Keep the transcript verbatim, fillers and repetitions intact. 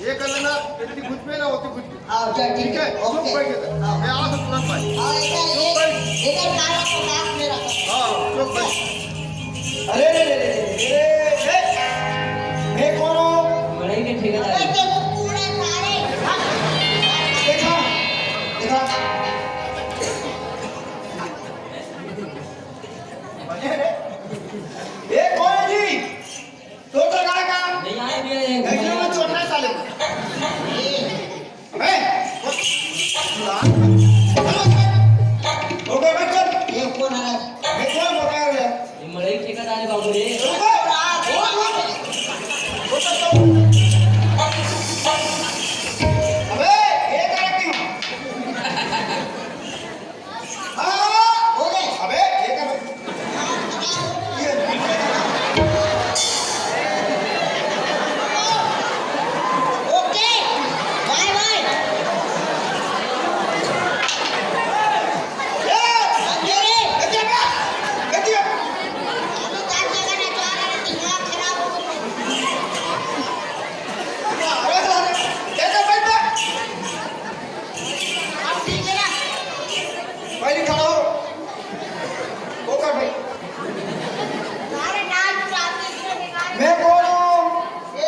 ये कर लेना, इतनी घुस पे ना होती घुस पे। हाँ, चल, ठीक ठीक है, है, चुप ओके। बैठ इधर। हाँ। मैं आ सकता हूँ भाई। हाँ, इधर, चुप इधर, बैठ। इधर सारा को काट मेरा। हाँ, चुप बैठ। अरे रे रे रे रे रे, ए, मैं कौन हूँ? मड़ई के ठेकेदार। अबे, तेरे को पूरा सारे। देखा, देखा। ए, कौन है जी? तो तो कहा का? नहीं आए भी आए। ऐसे में छोड़ना है साले को। अबे, ओ तो बैठ कर। ये कौन है? मैं कौन बता रहा है? ये मड़ई के ठेकेदार है बाबू रे। रुको। ओ, ओ, ओ, ओ, ओ। अबे, ये क्या क्यों? हाँ, हाँ, हाँ। अबे, ये क्या? ओके, बाय बाय।